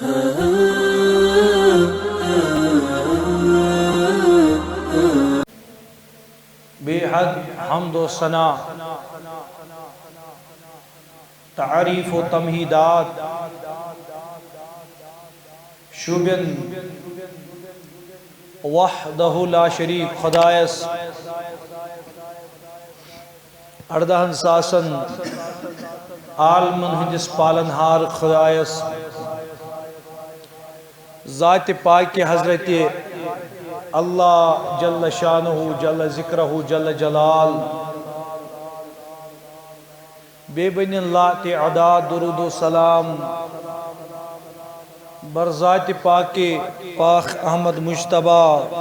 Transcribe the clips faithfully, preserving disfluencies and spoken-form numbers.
بے حد حمد و ثنا، تعریف و تمہیدات شوبن وحدہ لا شریک خدایس، اردہن ساسن عالمن ہندس پالن ہار خدایس، ذات پاک حضرت اللہ جل شانہ جل ذکرہ جل جلال، بے بنین لا تعداد درود و سلام بر ذات پاک پاک احمد مجتبی،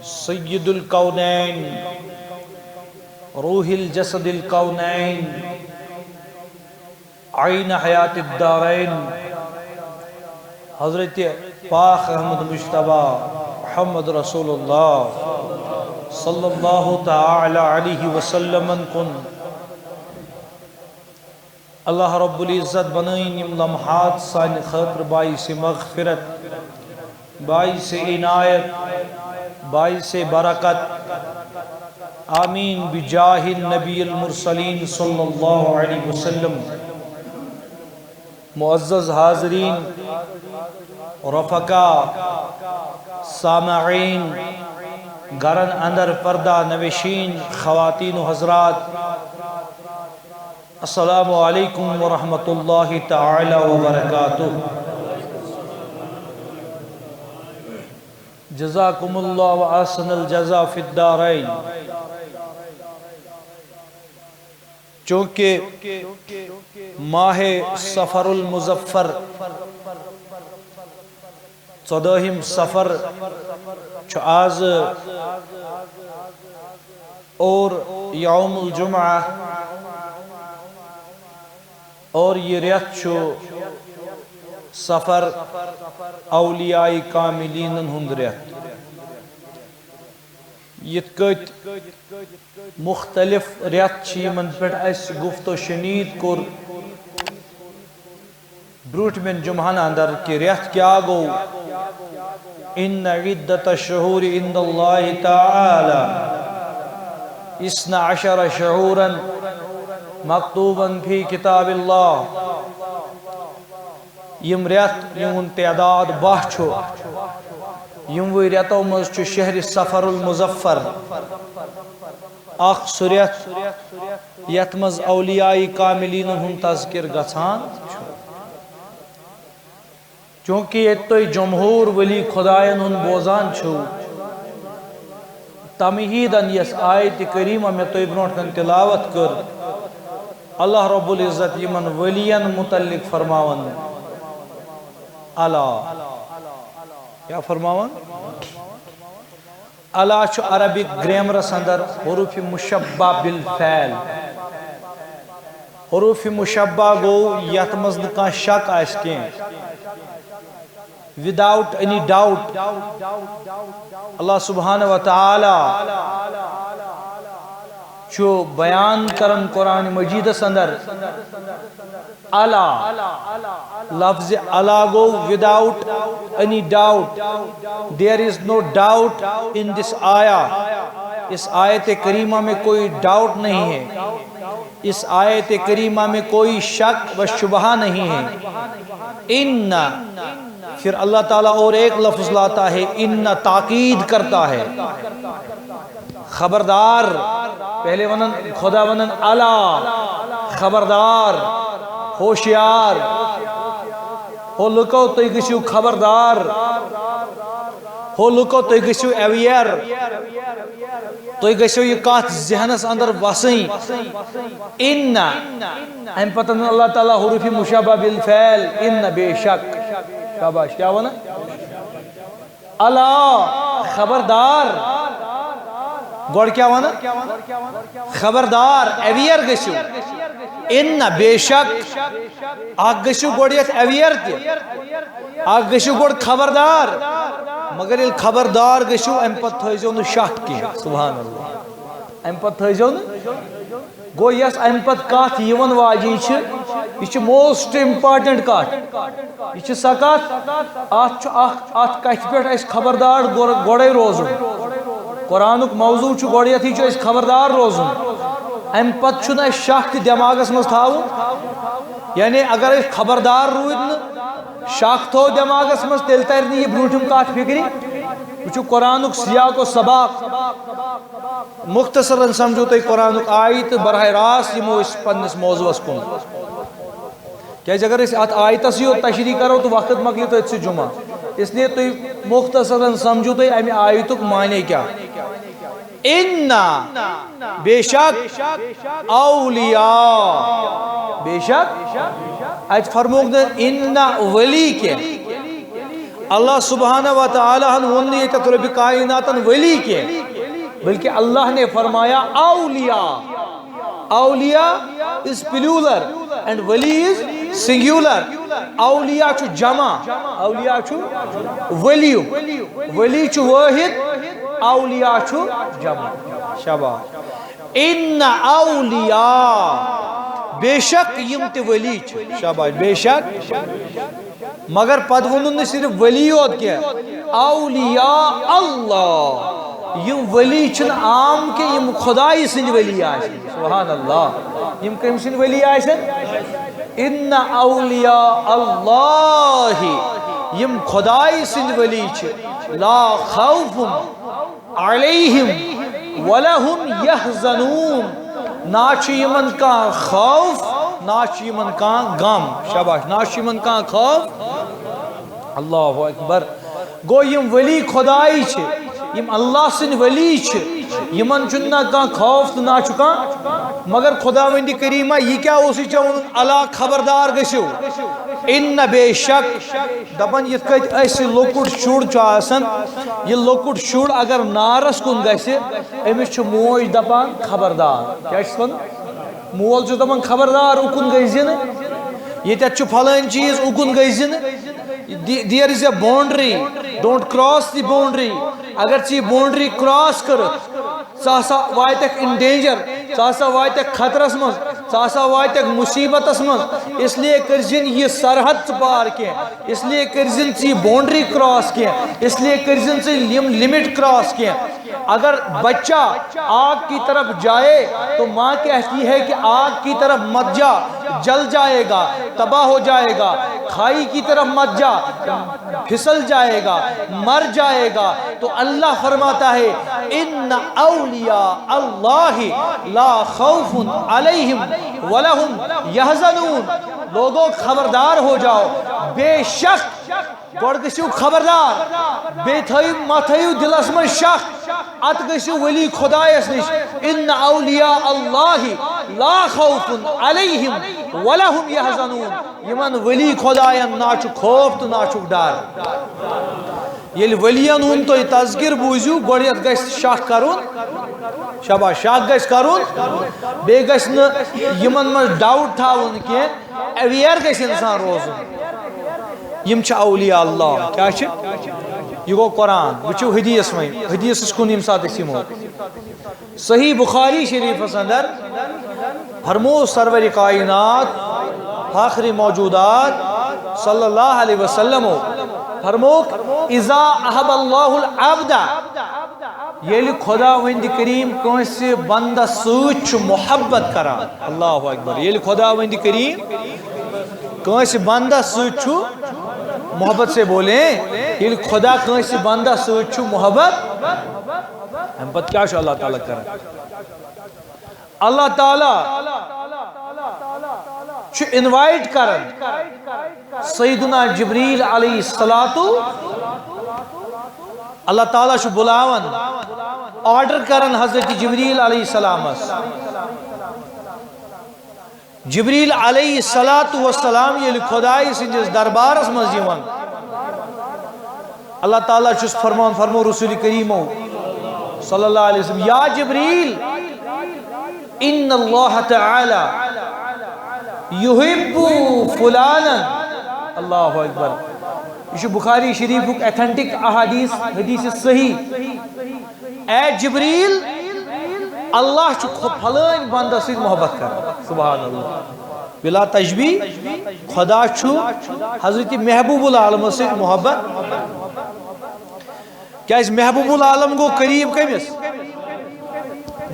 سید الکونین، روح الجسد الکونین، عین حیات الدارین، حضرت پاک احمد مجتبی محمد رسول اللہ صلی اللہ تعالی علیہ وسلم کن۔ اللہ رب العزت بنائن یم لمحات سانہ خاطر باعث مغفرت، باعث عنایت، باعث برکت۔ آمین بجاہ النبی المرسلین صلی اللہ علیہ وسلم۔ معزز حاضرین، رفقا، سامعین، گرن اندر پردہ نوشین، خواتین و حضرات، السلام علیکم ورحمۃ اللہ تعالی وبرکاتہ۔ جزاکم اللہ و احسن الجزا فی الدارین۔ چونکہ ماہ صفر المظفر، ژۄدٲہِم صفر، چھُ آز اور یوم الجمعہ، اور یہ ریتھ چھُ صفر، اولیاء کاملینن ہُنٛد ریتھ۔ یِتھ کٲٹھۍ مختلف ریتھ چھِ، یِمن پٮ۪ٹھ اَسہِ گفت و شنید کوٚر برٛونٛٹھمٮ۪ن جمعہن اندر، کہِ ریتھ کیٛاہ گوٚو۔ ان عدت الشہور عند اللہ تعالی اثنا عشر شہورا مکتوبا فی کتاب اللہ۔ یم ریتھ، یہنٛد تعداد باہ چھُ، یموٕے ریتو منٛز چھُ شہر صفر المظفر، اکھ سُہ ریتھ یتھ منٛز اولیاء کاملین ہُنٛد تذکر گژھان چھُ۔ چونکہ ییٚتہِ تُہۍ جمہور ولی خداین ہُنٛد بوزان چھِو، تمہیدن یس آیت کریمہ مےٚ تۄہہِ برونٛٹھ کنہِ تلاوت کٔر، اللہ رب العزت یمن ولین متعلق فرماون، الا، کیا فرماون؟ الا چھُ عربک گرامرس اندر حروف مشبہ بالفعل۔ حروف مشبہ گوٚو یتھ منٛز نہٕ کانٛہہ شک آسہِ کینٛہہ۔ Without any doubt، اللہ سبحانہ و تعالی چھُ بیان کران قرآن مجیدس اندر، الا، لفظ الا گوٚو without any doubt، there is no doubt in this آیا۔ اس آیت کریمہ میں کوئی ڈاؤٹ نہیں ہے، اس آیت کریمہ میں کوئی شک و شبہ نہیں ہے۔ ان، پھر اللہ تعالیٰ اور ایک لفظ لاتا ہے، ان، تاکید کرتا ہے۔ خبردار، پہلے ونن، خدا ونن الا، خبردار، ہوشیار، ہو لُکو تُہۍ گٔژھِو خبردار، ہو لُکو تُہۍ گٔژھِو اویئر، تُہۍ گٔژھِو یہِ کتھ ذہنس اندر وسٕنۍ۔ ان، امہِ پتہٕ ووٚن اللہ تعالیٰ حروف مشبہ بالفعل، ان، بے شک۔ شاباش، کیا وَنان؟ الا، خبردار۔ گۄڈٕ کیٛاہ وَنان؟ خبردار، اویئر گٔژھِو۔ ان، بے شک۔ اکھ گٔژھِو گۄڈٕ یتھ اویئر تہِ۔ اکھ گٔژھِو گۄڈٕ خبردار۔ مگر ییٚلہِ خبردار گٔژھِو، امہِ پتہٕ تھٲیزیو نہٕ شٹھ کینٛہہ۔ سبحان اللہ۔ امہِ پتہٕ تھٲیزیو نہٕ۔ گوٚو، یۄس امہِ پتہٕ کتھ یِوان واجِنۍ چھِ، یہِ چھِ موسٹ امپارٹنٹ کتھ۔ یہِ چھِ سۄ کتھ، اتھ چھُ اکھ، اتھ کتھِ پٮ۪ٹھ اسہِ خبردار گۄر-، گۄڈے روزُن۔ قرآنُک موضوع چھُ گۄڈٕ، یتھ چھُ اسہِ خبردار روزُن۔ امہِ پتہٕ چھُنہٕ اسہِ شک تہِ دٮ۪ماغس منٛز تھاوُن۔ یعنی اگر أسۍ خبردار روٗدۍ نہٕ، شک تھوو دٮ۪ماغس منٛز، تیٚلہِ ترِ نہٕ یہِ برٛونٛٹھِم کتھ فکرِ۔ وٕچھِو قرآنُک سیاق و سباق۔ مختصرن سمجھو تُہۍ قرآنُک آیت تہٕ براہ راست یِمو أسۍ پننِس موضوعس کُن۔ کیازِ اگر أسۍ اتھ آیتس یوت تشریح کرو تہٕ وقت مۄکلہِ تٔتھۍ سۭتۍ جمعہ۔ اس لیے تُہۍ مختصرن سمجھو تُہۍ امہِ آیتُک معنی کیٛاہ۔ ان، بے شک، اولیاء، بے شک، اتہِ فرمووُکھ نہٕ ان ولی کینٛہہ۔ اللہ سبحانہ و تعالیٰ ہن ووٚن نہٕ ییٚتٮ۪تھ رۄبِ کائناتن ولی کینٛہہ، بلکہ اللہ نے فرمایا اولیاء۔ اولیاء is plural and Wali is singular۔ اولیاء چھُ جمع، اولیاء چھُ ولی، ولی چھُ واحد، اولیاء چھُ جمع۔ شاباش۔ ان اولیاء، بے شک یِم تہِ ولی چھِ۔ شاباش، بے شک۔ مگر پتہٕ ووٚنُن نہٕ صرف ولی یوت کینٛہہ، اولیاء اللہ۔ یِم ولی چھِنہٕ عام کینٛہہ، یِم خدایہِ سٕنٛدۍ ولی آسن۔ سبحان اللہ۔ یِم کٔمۍ سٕنٛدۍ ولی آسن؟ ان اولیاء اللہ، یِم خدایہِ سٕنٛدۍ ولی چھِ، لا خوف علیہم ولا هم يحزنون۔ نہ چھُ یِمن کانٛہہ خوف، نہ چھُ یِمن کانٛہہ غم۔ شاباش، نہ چھُ یِمن کانٛہہ خوف۔ اللہ اکبر۔ گوٚو یِم ولی خدایہِ چھِ، یِم اللہ سٕنٛدۍ ولی چھِ، یِمن چھُنہٕ نہ کانٛہہ خوف تہٕ نہ چھُ کانٛہہ۔ مگر خداوندِ کریمہ، یہِ کیٛاہ اوسُے ژےٚ ووٚنمُت؟ الا خبردار گٔژھِو، ان بے شک۔ دپان یِتھ کٔنۍ اسہِ لۄکُٹ شُر چھُ آسان، یہِ لۄکُٹ شُر اگر نارس کُن گژھِ، أمِس چھُ موج دپان خبردار۔ کیٛاہ چھُس ونان؟ مول چھُس دپان خبردار، اُکُن گٔژھۍ زِ نہٕ، ییٚتٮ۪تھ چھُ فلٲنۍ چیٖز، اُکُن گٔژھۍ زِ نہٕ۔ There is a boundary, don't cross the boundary۔ اگر ژٕ یہِ باؤنڈری کراس کٔرٕتھ، ژٕ ہسا واتکھ ان ڈینجر، ژٕ ہسا واتکھ خطرس منٛز، ژٕ ہسا واتکھ مصیبتس منٛز۔ اس لیے کٔرزِ نہٕ یہِ سرحد ژٕ پار کینٛہہ، اس لیے کٔرزِ نہٕ ژٕ یہِ باؤنڈری کراس کینٛہہ، اس لیے کٔرزِ نہٕ ژٕ یِم لمٹ کراس کینٛہہ۔ اگر بچہ آگ کی طرف جائے تو ماں کہتی ہے کہ آگ کی طرف مت جا، جل جائے گا، تباہ ہو جائے گا۔ کھائی کی طرف مت جا، پھسل جائے گا، مر جائے گا۔ تو اللہ فرماتا ہے، ان اولیاء اللہ لا خوف علیہم ولا هم يحزنون۔ لوگو، خبردار ہو جاؤ، بے شک، گۄڈٕ گٔژھِو خبردار، بیٚیہِ تھٲیِو، مہ تھٲیِو دِلس منٛز شک، اتھ گٔژھِو ولی خدایس نِش۔ ان اولیاء اللہ لا خوف علیہم ولا هم يحزنون۔ یِمن ولی خداین نہ چھُ خوف تہٕ نہ چھُکھ ڈر۔ ییٚلہِ ولین ہُنٛد تُہۍ تذکر بوٗزِو، گۄڈٕ یتھ گژھِ شک کرُن، شاباش، شک گژھِ کرُن، بیٚیہِ گژھِ نہٕ یِمن منٛز ڈاوٹ تھاوُن کینٛہہ، اویئر گژھِ انسان روزُن۔ یِم چھِ اولیاء اللہ۔ کیٛاہ چھِ؟ یہِ گوٚو قرآن۔ وٕچھِو حدیث وۄنۍ، حدیثس کُن ییٚمہِ ساتہٕ أسۍ یِمو۔ صحیح بخاری شریفس اندر فرمو سرور کائنات، فاخر موجودات صلی اللہ علیہ وسلم فرموک، اذا احب اللہ العبد، ییٚلہِ خداوند کریم کٲنٛسہِ بندس سۭتۍ چھُ محبت کران، اللہ اکبر، ییٚلہِ خداوند کریم کٲنٛسہِ بندس سۭتۍ چھُ، محبت سے بولیں، ییٚلہِ خدا کٲنٛسہِ بندس سۭتۍ چھُ محبت، امہِ پتہٕ کیٛاہ چھُ اللہ تعالیٰ کران؟ اللہ تعالیٰ چھُ انوائٹ کران سیدنا جبریل علیہ الصلوۃ، اللہ تعالیٰ چھُ بُلاوان، آرڈر کران حضرت جبریل علیہ السلامس۔ جبریل علیہ الصلوۃ والسلام ییٚلہِ خدایہِ سٕنٛدِس دربارس منٛز یِوان، اللہ تعالیٰ چھُس فرمان فرمو رسول کریمو صلی اللہ علیہ وسلم، یا جبریل، ان اللہ تعالیٰ یحب فلانا۔ اللہ اکبر۔ یہِ چھُ بخاری شریفُک ایتھنٹک احادیث، حدیث صحیح۔ اے جبریل، اللہ چھُ خۄ-، فلٲنۍ بندس سۭتۍ محبت کران۔ سبحان اللہ۔ بلا تشبیہ، خدا چھُ حضرت محبوب العالمس سۭتۍ محبت۔ کیازِ محبوب العالم گوٚو قریب کٔمِس؟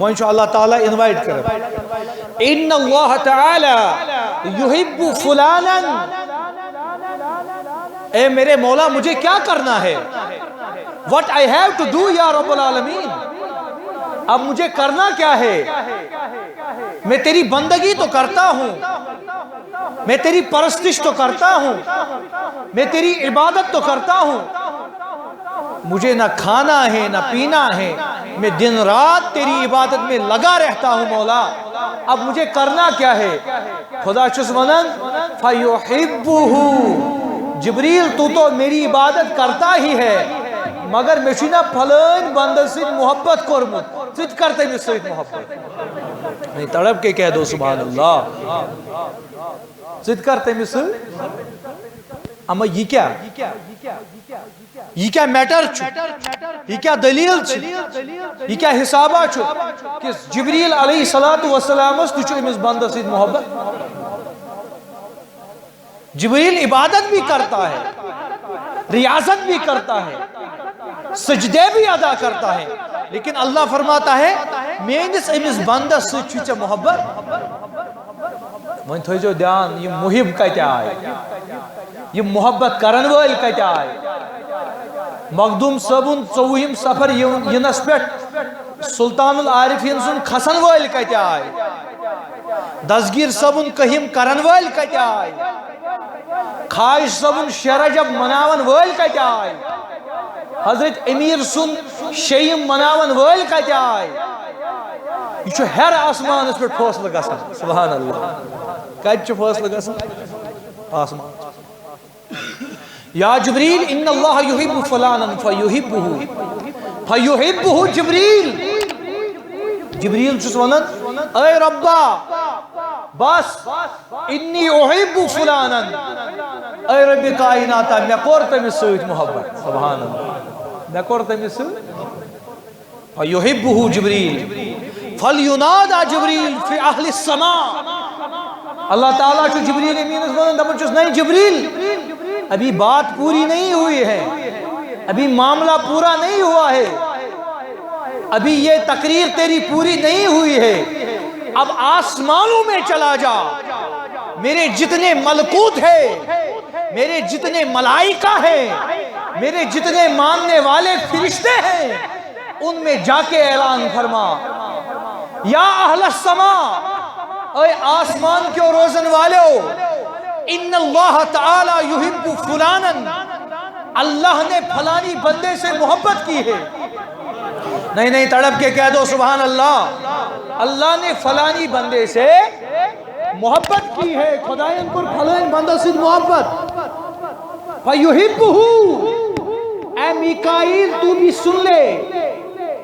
وۄنۍ چھُ اللہ تعالیٰ انوائٹ کران، ان اللہ تعالیٰ یحب فلانا۔ اے میرے مولا، مجھے کیا کرنا ہے؟ What I have to do یا رب العالمین؟ اب مجھے کرنا کیا ہے؟ میں تیری بندگی تو کرتا ہوں، میں تیری پرستش تو کرتا ہوں، میں تیری عبادت تو کرتا ہوں۔ مجھے نہ کھانا ہے، نہ پینا ہے، میں دن رات تیری عبادت میں لگا رہتا ہوں مولا۔ اب مجھے کرنا کیا ہے؟ خدا چھُس ونان، فیحبہ۔ جبریل، تو تو میری عبادت کرتا ہی ہے، مگر مےٚ چھُے نہ پھلٲنۍ بندس سۭتۍ محبت کوٚرمُت، ژٕ تہِ کر تٔمِس سۭتۍ محبت۔ نہیں، تڑپ کے کہہ دو سبحان اللہ۔ ژٕ تہِ کر تٔمِس سۭتۍ۔ اما یہِ کیٛاہ؟ یہِ کیٛاہ میٹر چھُ؟ یہِ کیٛاہ دٔلیٖل چھِ؟ یہِ کیٛاہ حسابہ چھُ؟ کہ جبریل علیہ الصلوۃ والسلامس تہِ چھُ أمِس بندس سۭتۍ محبت۔ جبریل عبادت بھی کرتا ہے، ریاضت بھی کرتا ہے، سجدے بھی ادا کرتا ہے، لیکن اللہ فرماتا ہے، میٲنِس أمِس بندس سۭتۍ چھُے ژےٚ محبت۔ وۄنۍ تھٲیزیو دیان، یِم محب کتہِ آے، یِم محبت کرن وٲلۍ کتہِ آے؟ مخدوم صٲبُن ژوٚوُہِم سفر یِن-، یِنس پٮ۪ٹھ سلطان العارفین سُنٛد کھسن وٲلۍ کتہِ آے؟ دستگیر صٲبُن کٔہِم کرن وٲلۍ کتہِ آے؟ خواہش صٲبُن شیرہ جب مناون وٲلۍ کتہِ آے؟ حضرت امیر سُنٛد شیٚیِم مناون وٲلۍ کتہِ آے؟ یہِ چھُ ہیرٕ آسمانس پٮ۪ٹھ فٲصلہٕ گژھان۔ سبحان اللہ۔ کتہِ چھُ فٲصلہٕ گژھان؟ آسمان۔ یا جبریل، ان اللہ یحب فلانا فیحبہ، فیحبہ جبریل۔ جبریل چھُس ونان، اے ربا، بس، انی احب فلانا، اے رب کائناتا، مےٚ کوٚر تٔمِس سۭتۍ محبت۔ سبحان اللہ، مےٚ کوٚر تٔمِس سۭتۍ۔ فیحبہ جبریل، فلینادی جبریل فی اہل السماء۔ اللہ تعالیٰ چھُ جبریل امینس ونان، دپان چھُس، نہیں جبریل، ابھی بات پوری نہیں ہوئی ہے، ابھی معاملہ پورا نہیں ہوا ہے، ابھی یہ تقریر تیری پوری نہیں ہوئی ہے، اب آسمانوں میں چلا جا، میرے جتنے ملکوت ہے، میرے جتنے ملائکہ ہیں، میرے جتنے ماننے والے فرشتے ہیں، ان میں جا کے اعلان فرما، یا اہل السماء، اے آسمان کیوں روزن والو، ان اللہ تعالی یحب فلانا، اللہ نے فلانی بندے سے محبت کی ہے۔ نہیں، نہیں، تڑپ کے کہہ دو سبحان اللہ، اللہ نے فلانی بندے سے محبت کی ہے، خداین کوٚر فلٲنۍ بندس سۭتۍ محبت۔ فیحبہ، اے میکائیل تو بھی سن لے،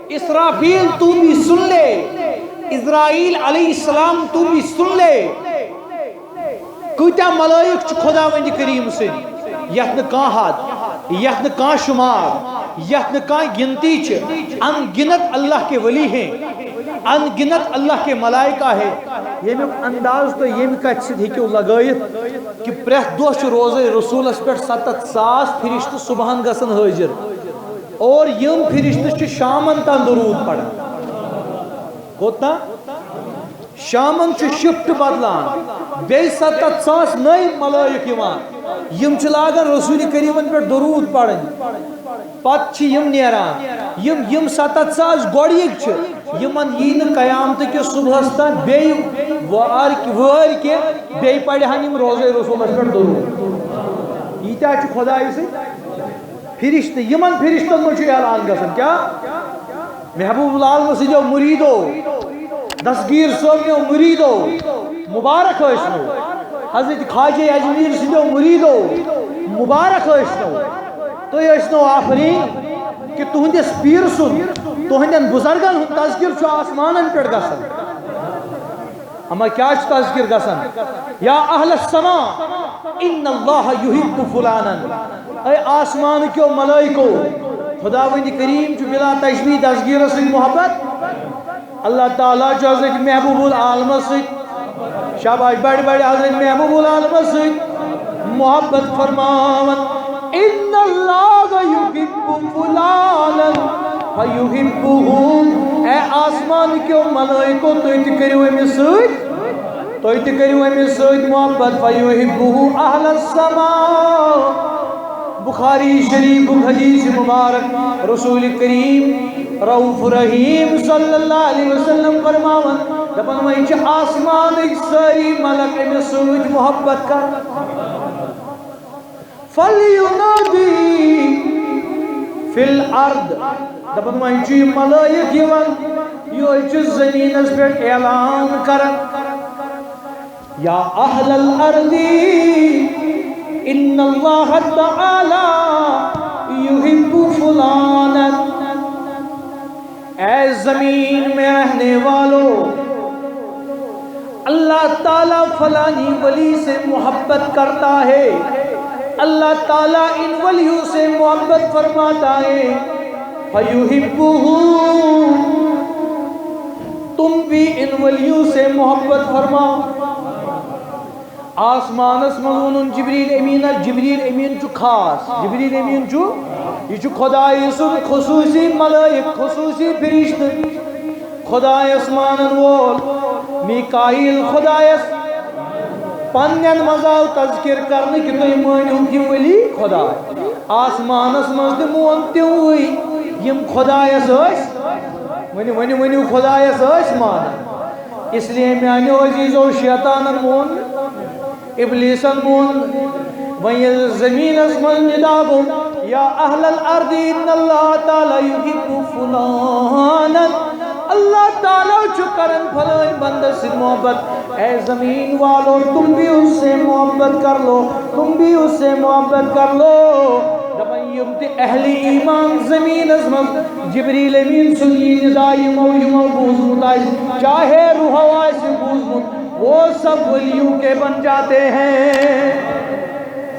اسرافیل تو بھی سن لے، عزرائیل علیہ السلام تو بھی سن لے۔ کۭتیاہ ملائک چھِ خداوند کریم سٕنٛدۍ، یتھ نہٕ کانٛہہ حد، یتھ نہٕ کانٛہہ شمار، یتھ نہٕ کانٛہہ گنتی چھِ۔ ان گنت اللہ کے ولی ہیں، ان گنت اللہ کے ملائکہ ہیں۔ ییٚمیُک انداز تُہۍ ییٚمہِ کتھِ سۭتۍ ہیٚکِو لگٲیِتھ کہ پرٛٮ۪تھ دۄہ چھُ روزے رسولس پٮ۪ٹھ ستتھ ساس فرشتہٕ صبحن گژھان حٲضِر، اور یِم فرشتہٕ چھِ شامن تام درود پران۔ کوٚت تام؟ شامن چھُ شفٹ بدلان، بیٚیہِ ستتھ ساس نٔوۍ ملائک یِوان، یِم چھِ لاگان رسول کریمن پٮ۪ٹھ درود پرٕنۍ۔ پتہٕ چھِ یِم نیران، یِم، یِم ستتھ ساس گۄڈٕنِکۍ چھِ، یِمن یی نہٕ قیامتہٕ کِس صبحس تام بیٚیہِ وار، وٲرۍ کینٛہہ، بیٚیہِ پرِ ہن یِم روزے رسولس پٮ۪ٹھ درود۔ ییٖتیٛاہ چھِ خدایہِ سٕنٛدۍ فرشتہٕ، یِمن فرشتن منٛز چھُ اعلان گژھان، کیٛاہ؟ محبوب العالم سٕنٛدیو مریٖدو، دستگیٖر صٲبنیو مریٖدو، مبارک ٲسۍنو۔ حضرت خواجہ اجمیٖر سٕنٛدیو مریٖدو، مبارک ٲسۍنو۔ تُہۍ ٲسۍنو آفریٖن کہِ تُہنٛدِس پیٖر سُنٛد، تُہنٛدٮ۪ن بُزرگن ہُنٛد تذکرٕ چھُ آسمانن پٮ۪ٹھ گژھان۔ اما کیا چھُ تذکر گژھان؟ یا اہل السماء، ان اللہ یحب فلانا۔ اے آسمان کیو ملائکو، خداوند کریم چھُ بلا تشبیہ دستگیرس سۭتۍ محبت۔ اللہ تعالیٰ چھُ حضرت محبوب العالمس سۭتۍ۔ شاباش، بڑِ بڑِ حضرت محبوب العالمس سۭتۍ محبت فرماوان۔ ان اللہ یحب فلانا فیحبہ۔ اے آسمان کیو ملائکو، تُہۍ تہِ کٔرِو أمِس سۭتۍ، تُہۍ تہِ کٔرِو أمِس سۭتۍ محبت۔ فیحبہ اہل السماء۔ بخاری شریفُک حدیث مبارک، رسول کریم رؤف رحیم صلی اللہ علیہ وسلم فرماوان، دپان، وۄنۍ چھِ آسمانٕکۍ سٲری ملک أمِس سۭتۍ محبت کران۔ فَلْيُنَادِ فِي الْأَرْضِ۔ دپان، وۄنۍ چھُ یہِ ملٲیِک یِوان، یہِ چھُ زٔمیٖنَس پٮ۪ٹھ اعلان کران، یا اہل الارض، ان اللہ تعالی یحب فلانا۔ اے زمین میں رہنے والو، اللہ تعالیٰ فلانی ولی سے محبت کرتا ہے، اللہ تعالیٰ ان ولیوں سے محبت فرماتا ہے، فیحبہ، تم بھی ان ولیوں سے محبت فرماؤ۔ آسمانس منٛز ووٚنُن جبریل امینس، جبریل امین چھُ خاص، جبریل امین چھُ، یہِ چھُ خدایہِ سُنٛد خصوٗصی ملٲیِک، خصوٗصی فرشتہٕ، خدایس مانن وول۔ میکائیل خدایس پننٮ۪ن منٛز آو تذکر کرنہٕ کہِ تُہۍ مٲنِو یہِ ولی خدا۔ آسمانس منٛز تہِ مون تِموٕے یِم خدایس ٲسۍ، ؤنِو، ؤنِو، ؤنِو، خدایس ٲسۍ مانان۔ اس لیے میانیو عزیزو، شیطانن مون، ابلیسن مون۔ وۄنۍ ییٚلہِ زمینس منٛز ندا گوٚو، یا اہل الارض ان اللہ تعالی یحب فلانا، اللہ تعالیٰ چھُ کران فلٲنۍ بندس سۭتۍ محبت۔ اے زمین والو، تم بھی اس سے محبت کر لو، تم بھی اس سے محبت کر لو۔ دپان، یِم تہِ اہل ایمان زمینس منٛز جبریل امین سُنٛد یہِ ندا یِمو یِمو بوٗزمُت آسہِ، چاہے روحو آسہِ بوٗزمُت، وہ سب ولیوں کے بن جاتے ہیں۔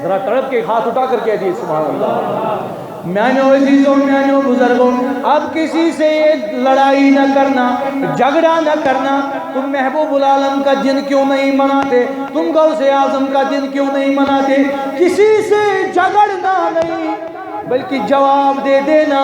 ذرا تڑپ کے ہاتھ اٹھا کر کہہ دیے، سبحان اللہ۔ میانیو عزیزوں، میانیو بزرگوں، اب کسی سے یہ لڑائی نہ کرنا، جھگڑا نہ کرنا۔ تم محبوب العالم کا دن کیوں نہیں مناتے؟ تم غوث اعظم کا دن کیوں نہیں مناتے؟ کسی سے جھگڑنا نہیں، بلکہ جواب دے دینا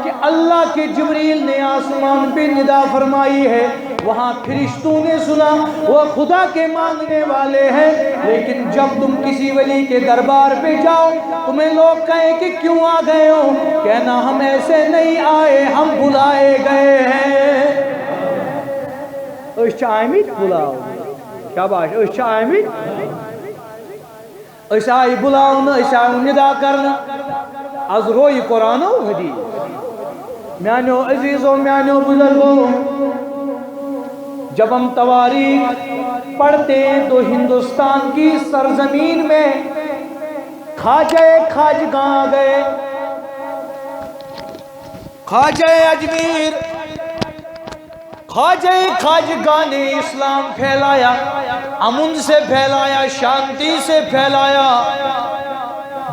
کہ اللہ کے جبریل نے آسمان پہ ندا فرمائی ہے، وہاں فرشتوں نے سنا، وہ خدا کے ماننے والے ہیں، لیکن جب تم کسی ولی کے دربار پہ جاؤ، تمہیں لوگ کہیں کہ کیوں آ گئے ہو؟ کہنا، ہم ایسے نہیں آئے، ہم بلائے گئے ہیں۔ أسۍ چھِ آمٕتۍ بُلاونہٕ۔ شاباش، أسۍ چھِ آمٕتۍ۔ أسۍ آیہِ بُلاونہٕ، أسۍ آیہِ ندا کرنہٕ۔ از رویہِ قرآن و حدیث۔ میانیو عزیزو، میانیو بزرگو، جب ہم تواریخ پڑھتے ہیں تو ہندوستان کی سرزمین میں خواجہ خواجگاں آ گئے۔ خواجہ اجمیر، خواجہ خواجگاں نے اسلام پھیلایا، امن سے پھیلایا، شانتی سے پھیلایا،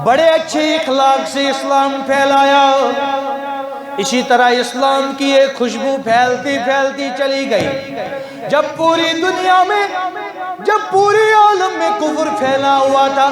بڑے اچھے اخلاق سے اسلام پھیلایا۔ اسی طرح اسلام کی ایک خوشبو پھیلتی پھیلتی چلی گئی۔ جب پوری دنیا میں، جب پوری عالم میں کفر پھیلا ہوا تھا،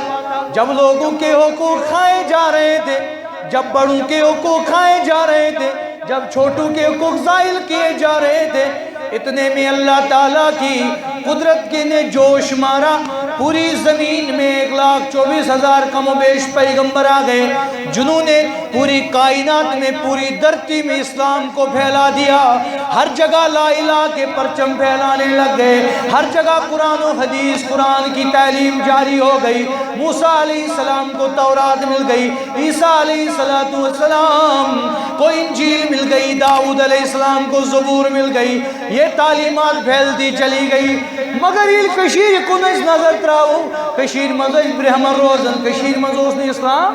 جب لوگوں کے حقوق کھائے جا رہے تھے، جب بڑوں کے حقوق کھائے جا رہے تھے، جب چھوٹوں کے حقوق زائل کیے جا رہے تھے، اتنے میں اللہ تعالیٰ کی قدرت کے نے جوش مارا۔ پوری زمین میں ایک لاکھ چوبیس ہزار کم و بیش پیغمبر آ گئے، جنہوں نے پوری کائنات میں، پوری دھرتی میں اسلام کو پھیلا دیا۔ ہر جگہ لا الہ کے پرچم پھیلانے لگ گئے، ہر جگہ قرآن و حدیث، قرآن کی تعلیم جاری ہو گئی۔ موسیٰ علیہ السلام کو تورات مل گئی، عیسیٰ علیہ الصلوۃ والسلام کو انجیل مل گئی، داؤد علیہ السلام کو زبور مل گئی۔ یہ تعلیمات پھیلتی چلی گئی۔ مگر ییٚلہِ کٔشیٖرِ کُن أسۍ نظر ترٛاوو، کٔشیٖرِ منٛز ٲسۍ برہمن روزان، کٔشیٖرِ منٛز اوس نہٕ اسلام۔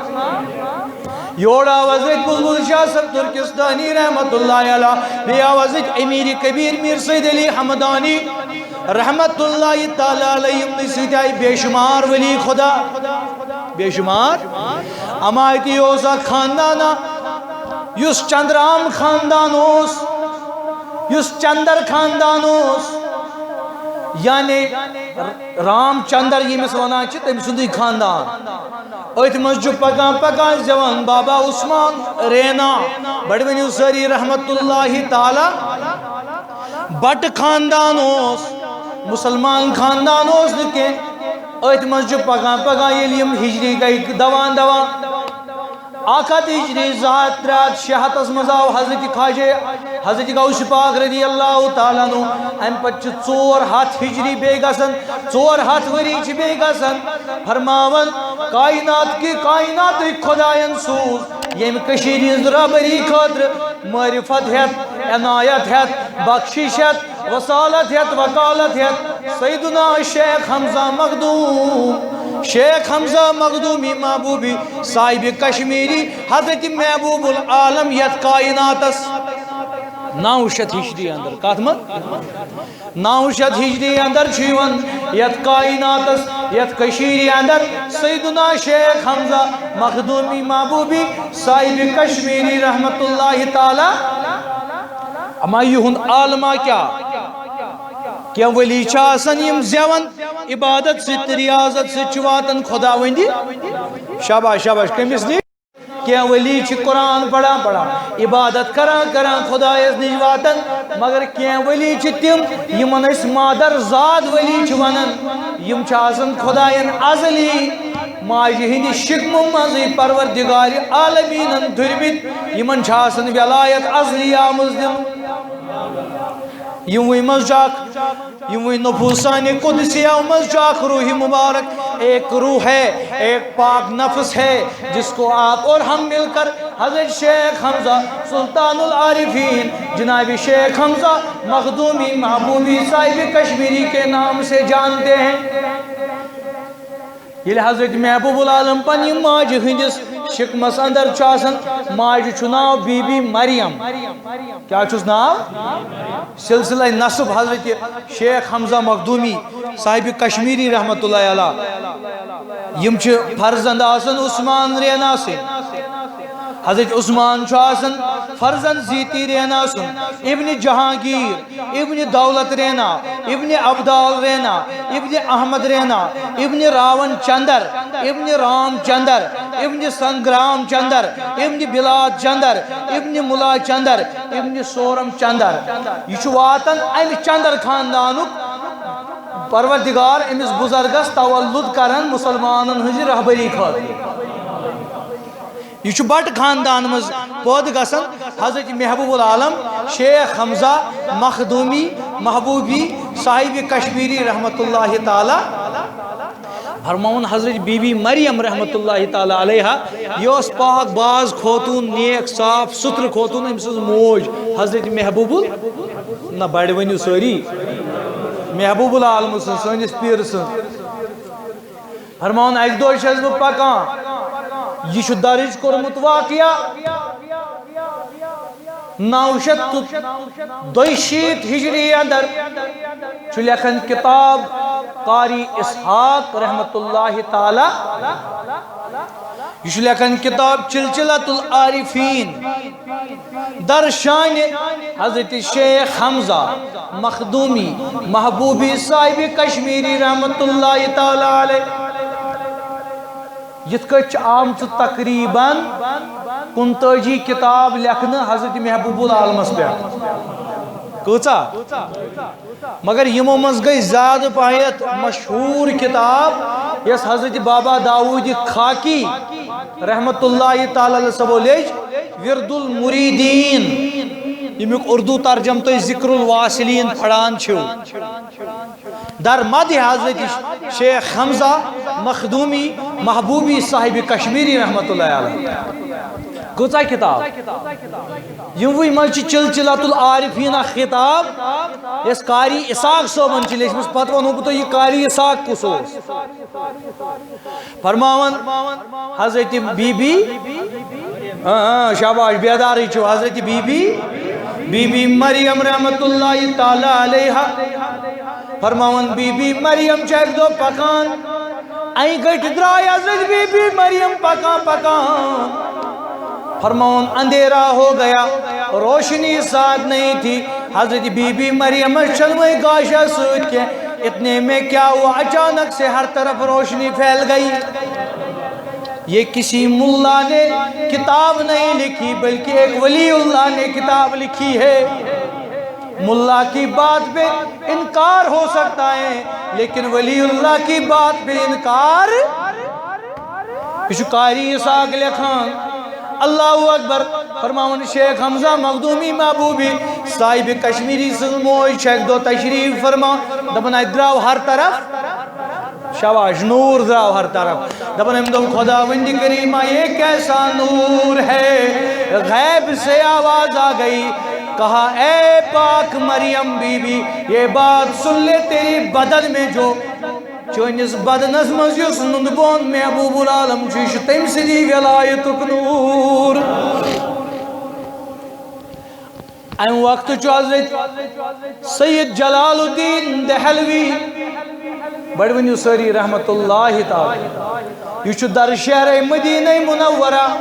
یور آو حضرت بلبل شاہ صاحب ترکستانی رحمت اللہ علیہ، بیٚیہِ آو حضرت امیر کبیر میر سید علی حمدانی رحمت اللہ تعالیٰ علیہ، یِمنٕے سۭتۍ آیہِ بے شمار ولی خدا، بے شمار۔ اما اَتہِ اوس اکھ خاندانا، یُس چندرام خاندان اوس، یُس چندر خاندان اوس، یعنی رام چندر ییٚمِس ونان چھِ، تٔمۍ سُنٛدٕے خاندان۔ أتھۍ منٛز چھُ پکان پکان زٮ۪وان بابا عثمان رینا۔ بڑٕ ؤنِو سٲری رحمت اللہ تعالیٰ۔ بٹہٕ خاندان اوس، مسلمان خاندان اوس نہٕ کینٛہہ۔ أتھۍ منٛز چھُ پکان پکان ییٚلہِ یِم ہجری گٔے دوان دوان، اکھ ہتھ ہجری، زٕ ہتھ، ترٛےٚ ہتھ، شےٚ ہتس منٛز آو حضرت خواجہ، حضرت غوث پاک رضی اللہ تعالیٰ عنہ۔ امہِ پتہٕ چھِ ژور ہتھ ہجری بیٚیہِ گژھان، ژور ہتھ ؤری چھِ بیٚیہِ گژھان۔ فرماوان، کائنات کہِ کائناتٕکۍ خدایَن سوٗز ییٚمہِ کٔشیٖرِ ہِنٛز رہبری خٲطرٕ معرفت ہٮ۪تھ، عنایت ہٮ۪تھ، بخشش ہٮ۪تھ، وصالت ہٮ۪تھ، وکالت ہٮ۪تھ سیدنا شیخ حمزہ مخدوم، شیخ حمزہ مخدومی محبوبی صاحب کشمیری حضرت محبوب العالم یتھ کائناتس نو شیٚتھ ہجری اندر، کتھ منٛز؟ نو شیٚتھ ہجری اندر چھُ یِوان یتھ کائناتس، یتھ کشمیری اندر سیدنا شیخ حمزہ مخدومی محبوبی صاحب کشمیری رحمت اللہ تعالیٰ۔ اما یِہُنٛد عالمہ کیٛاہ؟ کینٛہہ ولی چھِ آسان یِم زٮ۪وان عبادت سۭتۍ تہٕ ریاضت سۭتۍ چھِ واتان خداوندی۔ شاباش، شاباش، کٔمِس نِش؟ کینٛہہ ولی چھِ قرآن پران پران، عبادت کران کران خدایس نِش واتان، مگر کینٛہہ ولی چھِ تِم یِمن أسۍ مادر زاد ولی چھِ ونان۔ یِم چھِ آسان خداین ازلی ماجہِ ہٕنٛدِ شکمہٕ منٛزٕے پروردگار عالمیٖنن دُرمٕتۍ۔ یِمن چھِ آسان ولایت ازلی آمٕژ دِنہٕ۔ یِموٕے منٛز چھُ اکھ، یِموٕے نفوسانِ قدسیو منٛز چھُ اکھ روح مبارک، ایک روح ہے، ایک پاک نفس ہے، جس کو آپ اور ہم مل کر حضرت شیخ حمزہ سلطان العارفین جناب شیخ حمزہ مخدومی محبوبی صاحب کشمیری کے نام سے جانتے ہیں۔ ییٚلہِ حضرت محبوب العالم پننہِ ماجہِ ہٕنٛدِس شکمس اندر چھُ آسان، ماجہِ چھُ ناو بی بی مریم۔ کیٛاہ چھُس ناو؟ سلسلہ نسب حضرت شیخ حمزہ مخدومی صاحب کشمیری رحمت اللہ علیہ۔ یِم چھِ فرزند آسان عثمان رینا سٕنٛدۍ۔ حضرت عثمان چھُ آسان فرزند زیتی رینا سُنٛد، ابن جہانگیر، ابن دولت رینا، ابن ابدال رینا، ابن احمد رینا، ابن راون چندر، ابن رام چندر، ابن سنگرام چندر، ابن بلاد چندر، ابن ملا چندر، ابن سورم چندر۔ یہِ چھُ واتان امہِ چندر خاندانُک۔ پروردگار أمِس بُزرگس تولد کران مسلمانن ہٕنٛزِ رہبری خٲطرٕ۔ یہِ چھُ بٹہٕ خاندان منٛز پٲدٕ گژھان۔ حضرت محبوب العالم شیخ حمزہ مخدومی محبوبی صاحب کشمیری رحمت اللہ تعالیٰ۔ فرماوُن حضرت بی بی مریم رحمت اللہ تعالیٰ علیہا، یہِ ٲس پاک باز خوتون، نیک صاف ستھرٕ خوتون، أمۍ سٕنٛز موج حضرت محبوب ال-، نہ بڑِ ؤنِو سٲری، محبوب العالم سٕنٛز، سٲنِس پیٖرٕ سٕنٛز۔ فرماوُن، اَکہِ دۄہ چھَس بہٕ پَکان، یہِ چھُ درٕج کوٚرمُت واقعہ۔ نَو شیٚتھ تہٕ دۄیہِ شیٖتھ ہِجری اندر چھُ لیکھان کتاب قاری اسحاق رحمت اللہ تعالیٰ۔ یہِ چھُ لیکھان کتاب چلچلۃ العارفین۔ در شان حضرت شیخ حمزہ مخدومی محبوبی صاحب کشمیری رحمت اللہ تعالیٰ علیہ۔ یِتھ کٲٹھۍ چھِ آمژٕ تقریباً کُنتٲجی کتاب لیکھنہٕ حضرت محبوب العالمس پٮ۪ٹھ۔ کۭژاہ؟ مگر یِمو منٛز گٔے زیادٕ پاہیت مشہوٗر کتاب، یۄس حضرت بابا داوود خاکی رحمت اللہ تعالیٰ علیہ صٲبو لیٚچھ، ورد المریدین، ییٚمیُک اردو ترجمہٕ تُہۍ ذکر الواصلین پران چھِو۔ در مد حضرت شیخ حمزہ مخدومی محبوبی صاحب کشمیری رحمت اللہ علیہ۔ کۭژاہ کتاب؟ یِموٕے منٛز چھِ چلچلۃ العارفین اکھ کتاب، یۄس قاری اسحاق صٲبن چھِ لیچھمٕژ۔ پتہٕ ونہو بہٕ تۄہہِ، یہِ قاری اسحاق کُس اوس۔ فرماوان حضرت بی بی، آ، آ، شاباش، بیدارٕے چھِو، حضرت بی بی، بی بی مریم رحمت اللہ تعالیٰ علیہا۔ فرماوان، بی بی مریم چھِ اکہِ دۄہ پکان، اَنہِ گٔٹۍ درٛاے حضرت بی بی مریم پکان پکان۔ فرماوان، اندھیرا ہو گیا، روشنی ساتھ نہیں تھی۔ حضرت بی بی مریمس چھنہٕ وۄنۍ گاشس سۭتۍ کینٛہہ۔ اتنے میں کیا ہوا، اچانک سے ہر طرف روشنی پھیل گئی۔ یہ کسی ملا نے کتاب نہیں لکھی، بلکہ ایک ولی اللہ نے کتاب لکھی ہے۔ ملا کی بات پہ انکار ہو سکتا ہے، لیکن ولی اللہ کی بات پہ انکار۔ یہ چھُ قاری اسحاق لیکھان۔ اللہ اکبر۔ فرماوان شیخ حمزہ مخدومی محبوبی صاحب کشمیری سٕنٛز موج چھِ اکہِ دۄہ تشریف فرما، دپان اتہِ درٛاو ہر طرف، شاباش، نور درٛاو ہر طرف۔ دپان أمۍ دوٚپ، "خداوند کریمہ، یہ کیسا نور ہے؟" غیب سے آواز آ گئی، کہا، "اے پاک مریم بی بی، یہ بات سن لے، تیرے بدن میں جو، چٲنِس بدنس منٛز یُس نُنہٕ بون محبوب العالم چھُ، یہِ چھُ تٔمۍ سٕنٛدی ولایتُک نور۔" امہِ وقتہٕ چھُ حضرت سید جلال الدین دہلوی، بڑٕ ؤنِو سٲری رحمت اللہ تعالی، یہِ چھُ در شہرے مدینہ منورہ،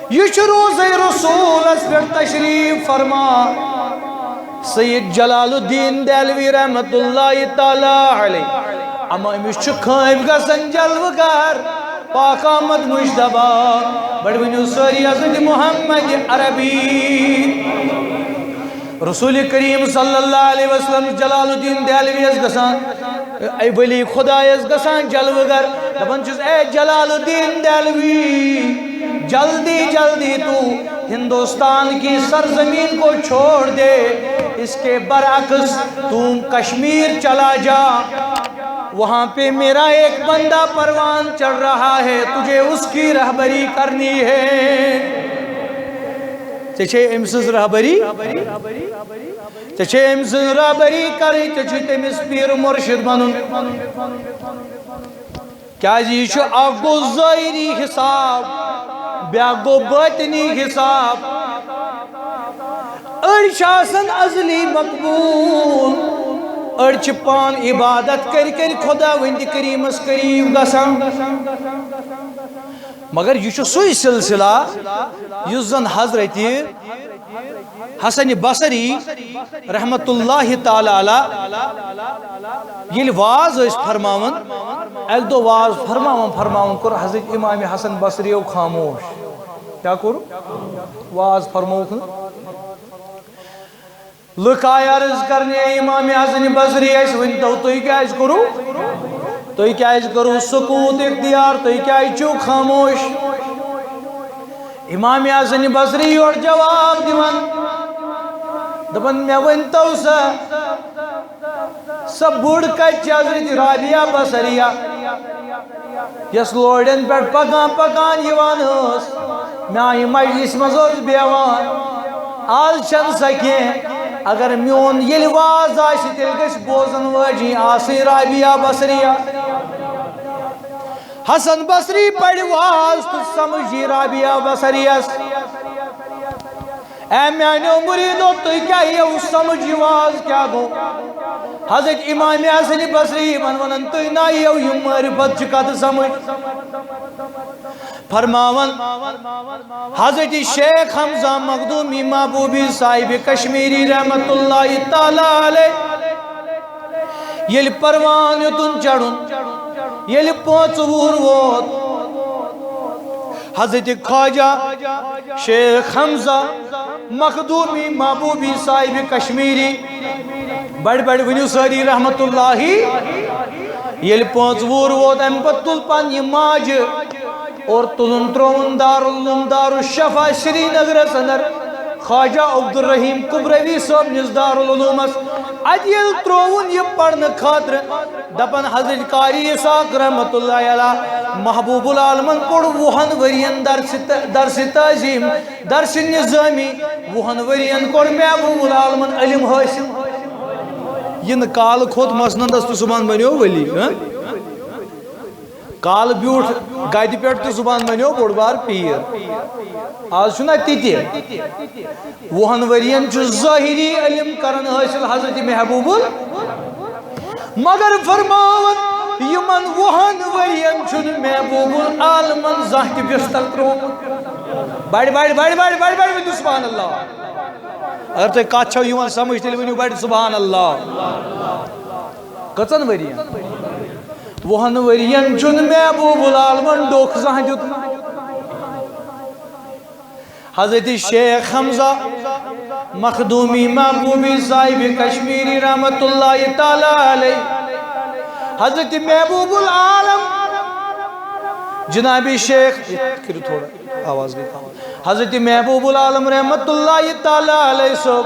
یہِ چھُ روضہ رسولس پٮ۪ٹھ تشریف فرما۔ سید جلال الدین دہلوی رحمت اللہ تعالی علیہ، اما أمِس چھُ خٲمۍ گژھان جلوٕ گر۔ پاک آمد مجتبیٰ، بڑٕ ؤنِو سٲری حضرت محمد عربی۔ رسول کریم صلی اللہ علیہ وسلم، جلال الدین دہلوی یس گژھان، اے ولی خدایس گژھان جلوٕ گر، دپان چھُس، "اے جلال الدین دہلوی، جلدی جلدی تو ہندوستان کی سرزمین کو چھوڑ دے، اس کے برعکس تو کشمیر چلا جا۔" وہاں پہ میرا ایک بندہ پروان چڑھ رہا ہے، تجھے اس کی رہبری کرنی ہے۔ ژےٚ چھے أمۍ سٕنٛز رہبری، ژےٚ چھے أمۍ سٕنٛز رہبری کرٕنۍ، ژےٚ چھُے تٔمِس پیٖر مرشد بنُن۔ کیازِ یہِ چھُ اکھ گوٚو ظٲہری حساب، بیٛاکھ گوٚو باطنی حساب۔ أڑۍ چھِ آسان ازلی مقبول، أڑۍ چھِ پان عبادت کٔرۍ کٔرۍ خداوندِ کریمس قریب گژھان۔ مگر یہِ چھُ سُے سلسلہ یُس زن حضرت حسن بصری رحمت اللہ تعالی علیہ ییٚلہِ واز ٲسۍ فرماوان، اکہِ دۄہ واز فرماوان فرماوان کوٚر حضرت امام حسن بصری یو خاموش۔ کیٛاہ کوٚرُکھ؟ واز فرمووُکھ نہٕ۔ لُکھ آے عرض کرنہِ، "اے امام حسن بصری، اَسہِ ؤنۍ تو، تُہۍ کیٛازِ کوٚروٕ، تُہۍ کیٛازِ کوٚروٕ سکوٗت اختیار، تُہۍ کیٛازِ چھِو خاموش؟" امام حسن بصری یورٕ جواب دِوان، دَپان، "مےٚ ؤنۍ تو سا، سۄ بُڈ کَتہِ چھِ حضرت رابعہ بصریہ؟" یۄس لورٮ۪ن پٮ۪ٹھ پکان پکان یِوان ٲس، میانہِ مجلس منٛز ٲس بیٚہوان۔ آز چھَنہٕ سۄ کینٛہہ۔ اگر میون ییٚلہِ واز آسہِ، تیٚلہِ گژھِ بوزن وٲجِنۍ آسٕنۍ رابعہ بصریہ۔ حسن بصری پرِ واز تہٕ سمجھی رابعہ بصریس۔ اے میانیو مریدو، تُہۍ کیٛاہ یِیو سمجھ یہِ واز کیٛاہ گوٚو؟ حضرت امام حسن بصری یِمن ونان، تُہۍ نہ یِیو یہِ معرفت چہِ کتھ سمجھ۔ فرماوان حضرت شیخ حمزہ مخدومی محبوبی صاحب کشمیری رحمت اللہ تعالی علیہ، ییٚلہِ پروان یوٚتُن چڑھُن، ییٚلہِ پانٛژھ وُہُر ووت، حضرت خواجہ شیخ حمزہ مخدومی محبوبی صاحب کشمیری، بڑ بڑ ؤنِو سٲری رحمت اللہ۔ ییٚلہِ پانٛژھ وُہُر ووت، اَمہِ پتہٕ تُل پننہِ ماجہِ اور تُلُن ترٛووُن دارالعلوم دارالشفا سرینگرس اندر۔ خواجہ عبدالرحیم کبروی صٲبنِس دارالعلومس۔ اتہِ ییٚلہِ ترٛووُن یہِ پرنہٕ خٲطرٕ، دپان حضرت قاری اسحاق رحمت اللہ علیہ، محبوب العالمن پوٚر وُہن ؤرین درس تہ-، درس تعظیم، درس نظامی، وُہن ؤرین کوٚر محبوب العالمن علم حٲصِل۔ یہِ نہٕ کالہٕ کھوٚت مسندس تہٕ صبحن بنیو ولی، ہاں؟ کالہٕ بیوٗٹھ گدِ پٮ۪ٹھ تہٕ صبحن بنیو بوٚڑ بار پیٖر۔ آز چھُنہ تہِ تہِ۔ وُہن ؤرین چھُ ظٲہری علم کران حٲصِل حضرت محبوب ال-، مگر فرماوان، یِمن وُہن ؤرین چھُنہٕ محبوب العالمن زانٛہہ تہِ بستر ترٛوومُت۔ بڑِ، بڑِ، بڑِ، بڑِ، بڑِ، بڑِ، ؤنِو سبحان اللہ۔ اگر تۄہہِ کتھ چھو یِوان سمجھ، تیٚلہِ ؤنِو بڑِ سبحان اللہ۔ کٔژن ؤرین؟ وُہن ؤرین چھُنہٕ محبوب العالمن ڈوکھ زانٛہہ دیُتمُت۔ حضرت شیخ حمزہ مخدومی محبوبی صاحب کشمیری رحمت اللہ تعالی علیہ، حضرت محبوب العالم جناب شیخ، یہِ کٔرِو تھوڑا، آواز گٔے کم۔ حضرت محبوب العالم رحمت اللہ تعالی علیہ صٲب،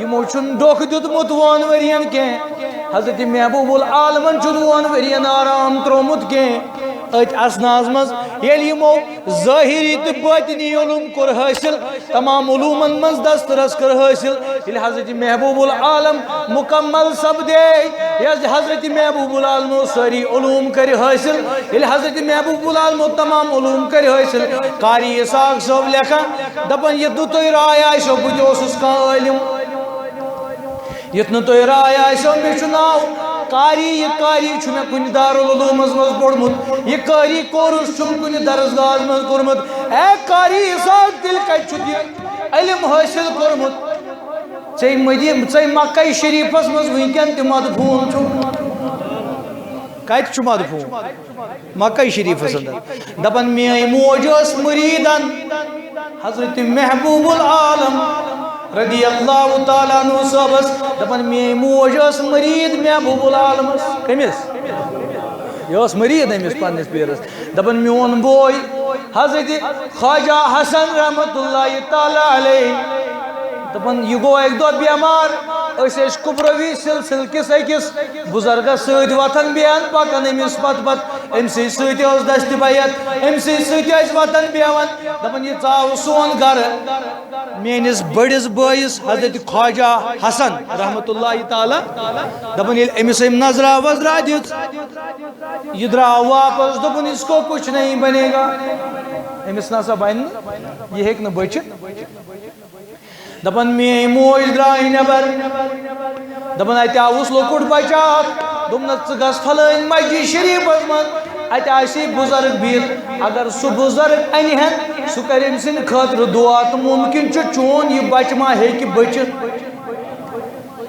یِمو چھُنہٕ ڈوکھ دیُتمُت وُہن ؤرین کینٛہہ۔ حضرت محبوب العالمن چھُنہٕ وُہن ؤرین آرام ترٛوومُت کینٛہہ۔ أتھۍ اثناہس منٛز ییٚلہِ یِمو ظٲہری تہٕ باطنی علوم کوٚر حٲصِل، تمام علومن منٛز دسترس کٔر حٲصِل، ییٚلہِ حضرت محبوب العالم مکمل سپدے، ییٚلہِ حضرت محبوب العالمو سٲری علوم کٔرۍ حٲصِل، ییٚلہِ حضرت محبوب العالمو تمام علوم کٔرۍ حٲصِل، قاری اسحاق صٲب لیکھان، دپان، یُتھ نہٕ تۄہہِ راے آسیو بہٕ تہِ اوسُس کانٛہہ عٲلِم، یُتھ نہٕ تۄہہِ راے آسیو مےٚ چھُ ناو قاری، یہِ قاری چھُ مےٚ کُنہِ دارالعلومس منٛز پوٚرمُت، یہِ قاری کورس چھُم کُنہِ درسگاہس منٛز کوٚرمُت۔ اے قاری اسحاق، تیٚلہِ کتہِ چھُتھ یہِ علم حٲصِل کوٚرمُت؟ ژے مدی-، ژے مکہ شریفس منٛز وٕنکٮ۪ن تہِ مدفون چھُ۔ کتہِ چھُ مدفون؟ مکہ شریفس اندر۔ دپان، میٲنۍ موج ٲس مریدن حضرت محبوب العالم رضی اللہ تعالیٰ عنہ صٲبس۔ دپان، میٲنۍ موج ٲس مرید محبوب العالمس۔ کٔمِس؟ یہِ ٲس مرید أمِس پننِس پیرس۔ دپان، میون بوے حضرت خواجہ حسن رحمت اللہ تعالیٰ علیہ، دپان، یہِ گوٚو اکہِ دۄہ بٮ۪مار۔ أسۍ ٲسۍ کُبروی سلسلہٕ کِس أکِس بُزرگس سۭتۍ وۄتھان بیٚہان پکان أمِس پتہٕ پتہٕ۔ أمۍ سٕے سۭتۍ ٲس دستہِ بیعت، أمۍ سٕے سۭتۍ ٲسۍ وۄتھان بیٚہوان۔ دپان، یہِ ژاو سون گرٕ میٲنِس بٔڑِس بٲیِس حضرت خواجہ حسن رحمت اللہ تعالیٰ۔ دپان، ییٚلہِ أمِس أمۍ نظرا وظرا دِژ، یہِ درٛاو واپس، دوٚپُن، اس کو کچھ نہیں بنے گا، أمِس نسا بنہِ نہٕ، یہِ ہیٚکہِ نہٕ بٔچِتھ۔ دپان، میٲنۍ موج درٛاے نٮ۪بر۔ دپان، اتہِ آوُس لۄکُٹ بچہ اکھ۔ دوٚپنس، ژٕ گژھ فلٲنۍ مسجد شریفس منٛز، اتہِ آسی بُزرگ بِہِتھ۔ اگر سُہ بُزرگ انہِ ہن، سُہ کرِ أمۍ سٕنٛدِ خٲطرٕ دُعا، تہٕ مُمکِن چھُ چون یہِ بچہٕ ما ہیٚکہِ بٔچِتھ۔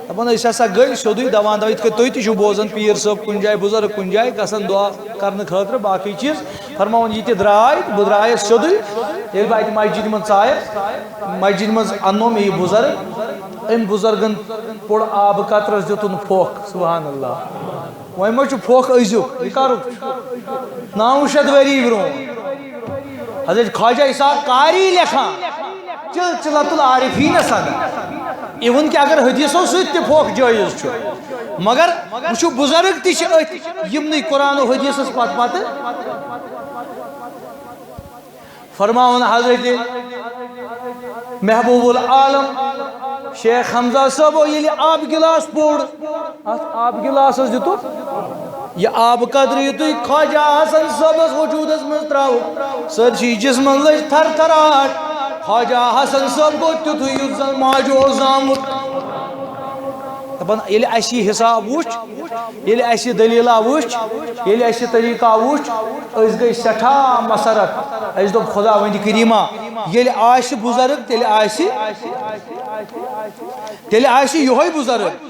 دپان، أسۍ ہسا گٔے سیوٚدُے دوان دوان، یِتھ کٔنۍ تُہۍ تہِ چھِو بوزان، پیٖر صٲب کُنہِ جایہِ، بُزرگ کُنہِ جایہِ، گژھان دُعا کرنہٕ خٲطرٕ، باقٕے چیٖز۔ فرماوان، یہِ تہِ درٛاے، بہٕ درٛایس سیوٚدُے۔ ییٚلہِ بہٕ اتہِ مسجدِ منٛز ژایس، مسجدِ منٛز اننو مےٚ یہِ بُزرگ۔ أمۍ بُزرگن پوٚر آبہٕ قطرس دیُتُن پھۄکھ۔ سبحان اللہ۔ وۄنۍ ما چھُ پھۄکھ أزیُک؟ یہِ کرُکھ؟ نو شیٚتھ ؤری برونٛہہ۔ حضرت خواجہ اسحاق قاری لیکھان، سلسلۃ العارفین سنہٕ۔ Even کہِ اگر حدیثو سۭتۍ تہِ پھۄکھ جٲیز چھُ، مگر وٕچھِو، بُزرگ تہِ چھِ أتھۍ یِمنٕے قرآن و حدیثس پتہٕ پتہٕ۔ فرماوان حضرت محبوب العالم شیخ حمزہ صٲبو ییٚلہِ آبہٕ گِلاس پوٚر، اتھ آبہٕ گِلاسس دیُتُکھ یہِ آبہٕ قطرٕ، یُتھُے خواجہ حسن صٲبس وجوٗدس منٛز ترٛاوُکھ، سٲرسٕے جسمن لٔج تھر تھراٹ۔ خواجہ حسن صٲب گوٚو تیُتھُے، یُتھ زن ماجہِ اوس زامُت۔ دپان، ییٚلہِ اسہِ یہِ حساب وُچھ، ییٚلہِ اسہِ یہِ دٔلیٖلہ وُچھ، ییٚلہِ اسہِ یہِ طریٖقہ وُچھ، أسۍ گٔے سٮ۪ٹھاہ مسرت۔ اسہِ دوٚپ، خۄداوندِ کریٖما، ییٚلہِ آسہِ بُزرگ، تیٚلہِ آسہِ، تیٚلہِ آسہِ یِہوٚے بُزرگ۔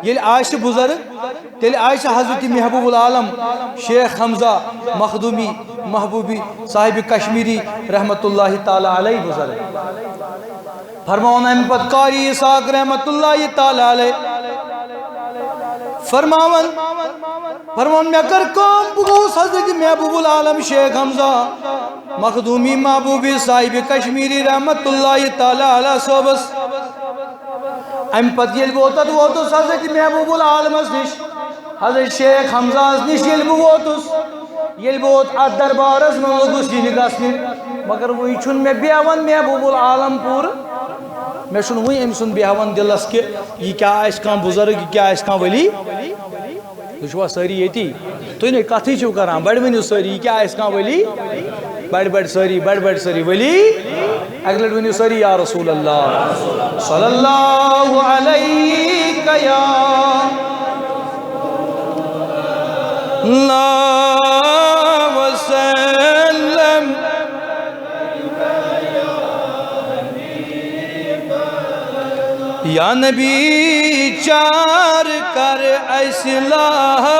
ییٚلہِ آسہِ بُزرگ، تیٚلہِ آسہِ حضرت محبوب العالم شیخ حمزہ مخدومی محبوبی صاحب کشمیری رحمت اللہ تعالیٰ علیہ بُزرگ۔ فرماوان امہِ پتہٕ قاری اسحاق رحمت اللہ تعالیٰ علیہ، فرماوان، فرماوان، مےٚ کٔر کٲم، بہٕ گوٚوُس حضرت محبوب العالم شیخ حمزہ مخدومی محبوبی صاحب کشمیری رحمت اللہ تعالیٰ علیہ صٲبس۔ امہِ پتہٕ ییٚلہِ بہٕ اوٚتتھ ووتُس حضرت محبوب العالمس نِش، حضرت شیخ حمزہس نِش ییٚلہِ بہٕ ووتُس، ییٚلہِ بہٕ اوٚت اتھ دربارس منٛز لوٚگُس یِنہِ گژھنہِ، مگر وُنہِ چھُنہٕ مےٚ بیہوان محبوب العالم پوٗرٕ۔ مےٚ چھُنہٕ وُنہِ أمۍ سُنٛد بیہوان دِلس کہِ یہِ کیٛاہ آسہِ کانٛہہ بُزرگ، یہِ کیٛاہ آسہِ کانٛہہ ؤلی۔ تُہۍ چھِوا سٲری ییٚتی؟ تُہۍ نے کَتھٕے چھِو کَران۔ بَڑِ ؤنِو سٲری، یہِ کیٛاہ آسہِ کانٛہہ ؤلی؟ بَڑِ بَڑِ سٲری، بَڑِ بَڑِ سٲری ؤلی۔ اَکہِ لَٹہِ ؤنِو سٲری، یا رسول اللہ، صلی اللہ علیک یا اللہ وسلم۔ یا نبی چار کر اَسہِ لاہن